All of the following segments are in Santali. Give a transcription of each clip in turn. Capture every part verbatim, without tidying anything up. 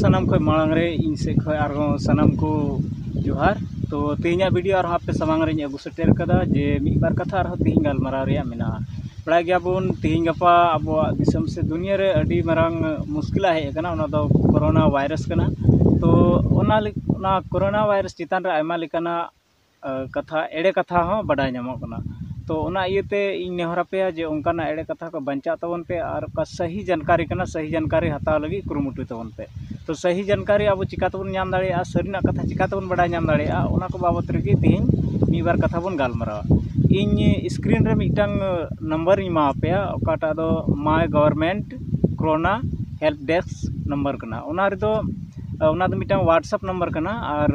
ᱥᱟᱱᱟᱢ ᱠᱷᱚᱱ ᱢᱟᱲᱟᱝ ᱨᱮ ᱤᱧ ᱥᱮᱫ ᱠᱷᱚᱱ ᱟᱨᱦᱚᱸ ᱥᱟᱱᱟᱢ ᱠᱚ ᱡᱚᱦᱟᱨ᱾ ᱛᱚ, ᱛᱮᱦᱮᱧᱟᱜ ᱵᱷᱤᱰᱤᱭᱳ ᱟᱨᱦᱚᱸ ᱟᱯᱮ ᱥᱟᱢᱟᱝ ᱨᱮᱧ ᱟᱹᱜᱩ ᱥᱮᱴᱮᱨ ᱠᱟᱫᱟ ᱡᱮ ᱢᱤᱫ ᱵᱟᱨ ᱠᱟᱛᱷᱟ ᱟᱨᱦᱚᱸ ᱛᱮᱦᱮᱧ ᱜᱟᱞᱢᱟᱨᱟᱣ ᱨᱮᱭᱟᱜ ᱢᱮᱱᱟᱜᱼᱟ᱾ ᱵᱟᱲᱟᱭ ᱜᱮᱭᱟᱵᱚᱱ, ᱛᱮᱦᱮᱧ ᱜᱟᱯᱟ ᱟᱵᱚᱣᱟᱜ ᱫᱤᱥᱚᱢ ᱥᱮ ᱫᱩᱱᱤᱭᱟᱹ ᱨᱮ ᱟᱹᱰᱤ ᱢᱟᱨᱟᱝ ᱢᱩᱥᱠᱤᱞᱟ ᱦᱮᱡ ᱟᱠᱟᱱᱟ, ᱚᱱᱟ ᱫᱚ ᱠᱳᱨᱳᱱᱟ ᱵᱷᱟᱭᱨᱟᱥ ᱠᱟᱱᱟ᱾ ᱛᱚ, ᱚᱱᱟ ᱞᱮ-, ᱚᱱᱟ ᱠᱳᱨᱳᱱᱟ ᱵᱷᱟᱭᱨᱟᱥ ᱪᱮᱛᱟᱱ ᱨᱮ ᱟᱭᱢᱟ ᱞᱮᱠᱟᱱᱟᱜ ᱠᱟᱛᱷᱟ, ᱮᱲᱮ ᱠᱟᱛᱷᱟ ᱦᱚᱸ ᱵᱟᱰᱟᱭ ᱧᱟᱢᱚᱜ ᱠᱟᱱᱟ᱾ ᱛᱚ, ᱚᱱᱟ ᱤᱭᱟᱹᱛᱮ ᱤᱧ ᱱᱮᱦᱚᱨ ᱟᱯᱮᱭᱟ ᱡᱮ ᱚᱱᱠᱟᱱᱟᱜ ᱮᱲᱮ ᱠᱟᱛᱷᱟ ᱠᱚ ᱵᱟᱧᱪᱟᱜ ᱛᱟᱵᱚᱱ ᱯᱮ ᱟᱨ ᱚᱠᱟ ᱥᱟᱹᱦᱤ ᱡᱟᱱᱠᱟᱨᱤ ᱠᱟᱱᱟ, ᱥᱟᱹᱦᱤ ᱡᱟᱱᱠᱟᱨᱤ ᱦᱟᱛᱟᱣ ᱞᱟᱹᱜᱤᱫ ᱠᱩᱨᱩᱢᱩᱴᱩᱭ ᱛᱟᱵᱚᱱ ᱯᱮ᱾ ᱛᱚ, ᱥᱟᱹᱦᱤ ᱡᱟᱱᱠᱟᱨᱤ ᱟᱵᱚ ᱪᱤᱠᱟ ᱛᱮᱵᱚᱱ ᱧᱟᱢ ᱫᱟᱲᱮᱭᱟᱜᱼᱟ, ᱥᱟᱹᱨᱤᱱᱟᱜ ᱠᱟᱛᱷᱟ ᱪᱤᱠᱟ ᱛᱮᱵᱚᱱ ᱵᱟᱰᱟᱭ ᱧᱟᱢ ᱫᱟᱲᱮᱭᱟᱜᱼᱟ, ᱚᱱᱟ ᱠᱚ ᱵᱟᱵᱚᱛ ᱨᱮᱜᱮ ᱛᱮᱦᱮᱧ ᱢᱤᱫ ᱵᱟᱨ ᱠᱟᱛᱷᱟ ᱵᱚᱱ ᱜᱟᱞᱢᱟᱨᱟᱣᱟ᱾ ᱤᱧ ᱥᱠᱨᱤᱱ ᱨᱮ ᱢᱤᱫᱴᱟᱝ ᱱᱟᱢᱵᱟᱨ ᱤᱧ ᱮᱢᱟ ᱟᱯᱮᱭᱟ, ᱚᱠᱟᱴᱟᱜ ᱫᱚ My Government Corona Help Desk number ᱠᱟᱱᱟ᱾ ᱚᱱᱟ ᱨᱮᱫᱚ, ᱚᱱᱟ ᱫᱚ ᱢᱤᱫᱴᱟᱝ WhatsApp ᱱᱟᱢᱵᱟᱨ ᱠᱟᱱᱟ ᱟᱨ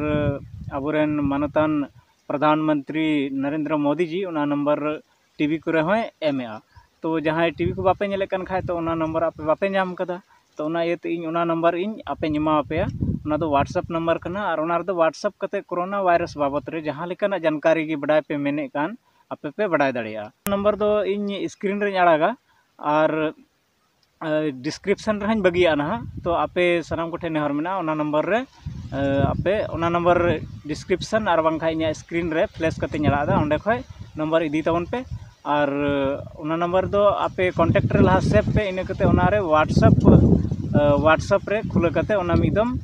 ᱟᱵᱚᱨᱮᱱ ᱢᱟᱱᱚᱛᱟᱱ ᱯᱨᱚᱫᱷᱟᱱ ᱢᱚᱱᱛᱨᱤ ᱱᱚᱨᱮᱱᱫᱨᱚ ᱢᱳᱫᱤ ᱡᱤ ᱚᱱᱟ ᱱᱟᱢᱵᱟᱨ ᱴᱤᱵᱷᱤ ᱠᱚᱨᱮ ᱦᱚᱸᱭ ᱮᱢᱮᱜᱼᱟ᱾ ᱛᱚ, ᱡᱟᱦᱟᱸᱭ ᱴᱤᱵᱷᱤ ᱠᱚ ᱵᱟᱯᱮ ᱧᱮᱞᱮᱫ ᱠᱟᱱ ᱠᱷᱟᱡ, ᱛᱚ, ᱚᱱᱟ ᱱᱟᱢᱵᱟᱨ ᱟᱯᱮ ᱵᱟᱯᱮ ᱧᱟᱢ ᱠᱟᱫᱟ᱾ ᱛᱚ, ᱚᱱᱟ ᱤᱭᱟᱹᱛᱮ ᱤᱧ ᱚᱱᱟ ᱱᱟᱢᱵᱟᱨ ᱤᱧ ᱟᱯᱮᱧ ᱮᱢᱟ ᱟᱯᱮᱭᱟ᱾ ᱚᱱᱟ ᱫᱚ WhatsApp ᱱᱟᱢᱵᱟᱨ ᱠᱟᱱᱟ ᱟᱨ ᱚᱱᱟ ᱨᱮᱫᱚ WhatsApp ᱠᱟᱛᱮ ᱠᱳᱨᱳᱱᱟ ᱵᱷᱟᱭᱨᱟᱥ ᱵᱟᱵᱚᱛ ᱨᱮ ᱡᱟᱦᱟᱸ ᱞᱮᱠᱟᱱᱟᱜ ᱡᱟᱱᱠᱟᱨᱤ ᱜᱮ ᱵᱟᱰᱟᱭ ᱯᱮ ᱢᱮᱱᱮᱫ ᱠᱟᱱ, ᱟᱯᱮ ᱯᱮ ᱵᱟᱰᱟᱭ ᱫᱟᱲᱮᱭᱟᱜᱼᱟ᱾ ᱱᱟᱢᱵᱟᱨ ᱫᱚ ᱤᱧ ᱥᱠᱨᱤᱱ ᱨᱮᱧ ᱟᱲᱟᱜᱟ ᱟᱨ ᱰᱤᱥᱠᱨᱤᱯᱥᱚᱱ ᱨᱮᱦᱚᱸᱧ ᱵᱟᱹᱜᱤᱭᱟᱜᱼᱟ ᱱᱟᱦᱟᱜ᱾ ᱛᱚ, ᱟᱯᱮ ᱥᱟᱱᱟᱢ ᱠᱚᱴᱷᱮᱱ ᱱᱮᱦᱚᱨ ᱢᱮᱱᱟᱜᱼᱟ, ᱚᱱᱟ ᱱᱟᱢᱵᱟᱨ ᱨᱮ, ᱮ, ᱟᱯᱮ ᱚᱱᱟ ᱱᱟᱢᱵᱟᱨ ᱨᱮ ᱰᱤᱥᱠᱨᱤᱯᱥᱚᱱ ᱟᱨ ᱵᱟᱝᱠᱷᱟᱱ ᱤᱧᱟᱹᱜ ᱥᱠᱨᱤᱱ ᱨᱮ ᱯᱷᱞᱮᱥ ᱠᱟᱛᱮᱧ ᱟᱲᱟᱜ ᱮᱫᱟ, ᱚᱸᱰᱮ ᱠᱷᱚᱱ ᱱᱟᱢᱵᱟᱨ ᱤᱫᱤ ᱛᱟᱵᱚᱱ ᱯᱮ᱾ ᱟᱨ, ᱮ, ᱚᱱᱟ ᱱᱟᱢᱵᱟᱨ ᱫᱚ ᱟᱯᱮ ᱠᱚᱱᱴᱮᱠᱴ ᱨᱮ ᱞᱟᱦᱟ ᱥᱮᱵᱷ ᱯᱮ, ᱤᱱᱟᱹ ᱠᱟᱛᱮ ᱚᱱᱟ ᱨᱮ WhatsApp, ᱮ, WhatsApp ᱨᱮ ᱠᱷᱩᱞᱟᱹ ᱠᱟᱛᱮ ᱚᱱᱟ ᱢᱤᱫ ᱫᱚᱢ,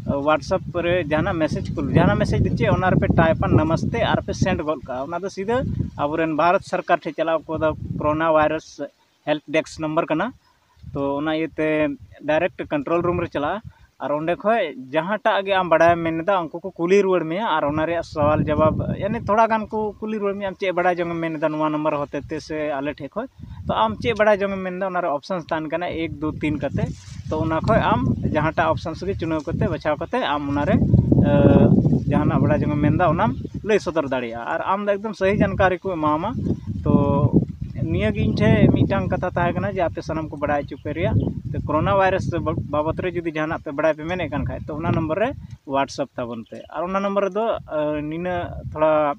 ᱮ, WhatsApp ᱨᱮ ᱡᱟᱦᱟᱱᱟᱜ ᱢᱮᱥᱮᱡᱽ ᱠᱩᱞ, ᱡᱟᱦᱟᱱᱟᱜ ᱢᱮᱥᱮᱡᱽ ᱫᱚ ᱪᱮᱫ, ᱚᱱᱟ ᱨᱮᱯᱮ ᱴᱟᱭᱤᱯᱟ ᱱᱟᱢᱟᱥᱛᱮ ᱟᱨ ᱯᱮ ᱥᱮᱱᱰ ᱜᱚᱫ ᱠᱟᱜᱼᱟ᱾ ᱚᱱᱟ ᱫᱚ ᱥᱤᱫᱷᱟᱹ ᱟᱵᱚᱨᱮᱱ ᱵᱷᱟᱨᱚᱛ ᱥᱚᱨᱠᱟᱨ ᱴᱷᱮᱱ ᱪᱟᱞᱟᱣ ᱠᱚᱫᱚ corona virus help desk number ᱠᱟᱱᱟ᱾ ᱛᱚ, ᱚᱱᱟ ᱤᱭᱟᱹᱛᱮ ᱰᱟᱭᱨᱮᱠᱴ ᱠᱚᱱᱴᱨᱳᱞ ᱨᱩᱢ ᱨᱮ ᱪᱟᱞᱟᱜᱼᱟ ᱟᱨ ᱚᱸᱰᱮ ᱠᱷᱚᱡ ᱡᱟᱦᱟᱸᱴᱟᱜ ᱜᱮ ᱟᱢ ᱵᱟᱰᱟᱭᱮᱢ ᱢᱮᱱ ᱮᱫᱟ, ᱩᱱᱠᱩ ᱠᱚ ᱠᱩᱞᱤ ᱨᱩᱣᱟᱹᱲ ᱢᱮᱭᱟ ᱟᱨ ᱚᱱᱟ ᱨᱮᱭᱟᱜ ᱥᱟᱣᱟᱞ ᱡᱟᱣᱟᱵ, ᱭᱟᱱᱤ ᱛᱷᱚᱲᱟ ᱜᱟᱱ ᱠᱚ ᱠᱩᱞᱤ ᱨᱩᱣᱟᱹᱲ ᱢᱮᱭᱟ, ᱟᱢ ᱪᱮᱫ ᱵᱟᱰᱟᱭ ᱡᱚᱝ ᱮᱢ ᱢᱮᱱ ᱮᱫᱟ ᱱᱚᱣᱟ ᱱᱟᱢᱵᱟᱨ ᱦᱚᱛᱮ ᱛᱮ ᱥᱮ ᱟᱞᱮ ᱴᱷᱮᱡ ᱠᱷᱚᱡ᱾ ᱛᱚ, ᱟᱢ ᱪᱮᱫ ᱵᱟᱰᱟᱭ ᱡᱚᱝ ᱮᱢ ᱢᱮᱱ ᱮᱫᱟ, ᱚᱱᱟ ᱨᱮ ᱚᱯᱥᱚᱱᱥ ᱛᱟᱦᱮᱱ ᱠᱟᱱᱟ ᱮᱠ, ᱫᱩ, ᱛᱤᱱ ᱠᱟᱛᱮ᱾ ᱛᱚ, ᱚᱱᱟ ᱠᱷᱚᱡ ᱟᱢ ᱡᱟᱦᱟᱸᱴᱟᱜ ᱚᱯᱥᱚᱱᱥ ᱜᱮ ᱪᱩᱱᱟᱹᱣ ᱠᱟᱛᱮ, ᱵᱟᱪᱷᱟᱣ ᱠᱟᱛᱮ ᱟᱢ ᱚᱱᱟ ᱨᱮ, ᱮ, ᱡᱟᱦᱟᱱᱟᱜ ᱵᱟᱰᱟᱭ ᱡᱚᱝ ᱮᱢ ᱢᱮᱱ ᱮᱫᱟ, ᱚᱱᱟᱢ ᱞᱟᱹᱭ ᱥᱚᱫᱚᱨ ᱫᱟᱲᱮᱭᱟᱜᱼᱟ ᱟᱨ ᱟᱢ ᱫᱚ ᱮᱠᱫᱚᱢ ᱥᱟᱹᱦᱤ ᱡᱟᱱᱠᱟᱨᱤ ᱠᱚ ᱮᱢᱟᱢᱟ᱾ ᱛᱚ, ᱱᱤᱭᱟᱹ ᱜᱮ ᱤᱧ ᱴᱷᱮᱱ ᱢᱤᱫᱴᱟᱝ ᱠᱟᱛᱷᱟ ᱛᱟᱦᱮᱸ ᱠᱟᱱᱟ ᱡᱮ ᱟᱯᱮ ᱥᱟᱱᱟᱢ ᱠᱚ ᱵᱟᱰᱟᱭ ᱦᱚᱪᱚ ᱯᱮ ᱨᱮᱭᱟᱜ᱾ ᱛᱚ, ᱠᱳᱨᱳᱱᱟ ᱵᱷᱟᱭᱨᱟᱥ ᱵᱟ-, ᱵᱟᱵᱚᱛ ᱨᱮ ᱡᱩᱫᱤ ᱡᱟᱦᱟᱱᱟᱜ ᱯᱮ ᱵᱟᱰᱟᱭ ᱯᱮ ᱢᱮᱱᱮᱫ ᱠᱟᱱ ᱠᱷᱟᱡ, ᱛᱚ, ᱚᱱᱟ ᱱᱚᱢᱵᱚᱨ ᱨᱮ WhatsApp ᱛᱟᱵᱚᱱ ᱯᱮ᱾ ᱟᱨ ᱚᱱᱟ ᱱᱚᱢᱵᱚᱨ ᱨᱮᱫᱚ, ᱮ, ᱱᱤᱱᱟᱹᱜ ᱛᱷᱚᱲᱟ,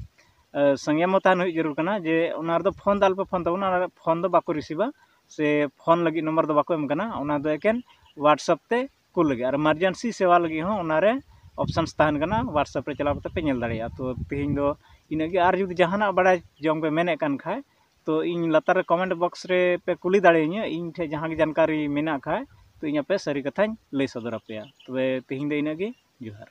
ᱮ, ᱥᱚᱝᱭᱚᱢ ᱦᱚᱸ ᱛᱟᱦᱮᱱ ᱦᱩᱭᱩᱜ ᱡᱟᱹᱨᱩᱲ ᱠᱟᱱᱟ ᱡᱮ ᱚᱱᱟ ᱨᱮᱫᱚ ᱯᱷᱳᱱ ᱫᱚ ᱟᱞᱚᱯᱮ ᱯᱷᱳᱱ ᱛᱟᱵᱚᱱᱟ, ᱚᱱᱟ ᱨᱮ ᱯᱷᱳᱱ ᱫᱚ ᱵᱟᱠᱚ ᱨᱤᱥᱤᱵᱟ ᱥᱮ ᱯᱷᱳᱱ ᱞᱟᱹᱜᱤᱫ ᱱᱚᱢᱵᱚᱨ ᱫᱚ ᱵᱟᱠᱚ ᱮᱢ ᱠᱟᱱᱟ᱾ ᱚᱱᱟ ᱫᱚ ᱮᱠᱮᱱ WhatsApp ᱛᱮ ᱠᱩᱞ ᱞᱟᱹᱜᱤᱫ᱾ ᱟᱨ ᱮᱢᱟᱨᱡᱮᱱᱥᱤ ᱥᱮᱵᱟ ᱞᱟᱹᱜᱤᱫ ᱦᱚᱸ ᱚᱱᱟᱨᱮ ᱚᱯᱥᱮᱱᱥ ᱛᱟᱦᱮᱱ ᱠᱟᱱᱟ, WhatsApp ᱨᱮ ᱪᱟᱞᱟᱣ ᱠᱟᱛᱮ ᱯᱮ ᱧᱮᱞ ᱫᱟᱲᱮᱭᱟᱜᱼᱟ᱾ ᱛᱚ ᱛᱮᱦᱮᱧ ᱫᱚ ᱤᱱᱟᱹᱜ ᱜᱮ᱾ ᱟᱨ ᱡᱩᱫᱤ ᱡᱟᱦᱟᱱᱟᱜ ᱵᱟᱲᱟᱭ ᱡᱚᱝ ᱯᱮ ᱢᱮᱱᱮᱫ ᱠᱟᱱ ᱠᱷᱟᱡ, ᱛᱚ ᱤᱧ ᱞᱟᱛᱟᱨ ᱨᱮ ᱠᱚᱢᱮᱱᱴ ᱵᱚᱠᱥ ᱨᱮ ᱯᱮ ᱠᱩᱞᱤ ᱫᱟᱲᱮᱭᱟᱹᱧᱟᱹ, ᱤᱧ ᱴᱷᱮᱡ ᱡᱟᱦᱟᱸ ᱜᱮ ᱡᱟᱱᱠᱟᱨᱤ ᱢᱮᱱᱟᱜ ᱠᱷᱟᱡ, ᱛᱚ ᱤᱧ ᱟᱯᱮ ᱥᱟᱹᱨᱤ ᱠᱟᱛᱷᱟᱧ ᱞᱟᱹᱭ ᱥᱚᱫᱚᱨ ᱟᱯᱮᱭᱟ᱾ ᱛᱚᱵᱮ ᱛᱮᱦᱮᱧ ᱫᱚ ᱤᱱᱟᱹᱜ ᱜᱮ᱾ ᱡᱚᱦᱟᱨ᱾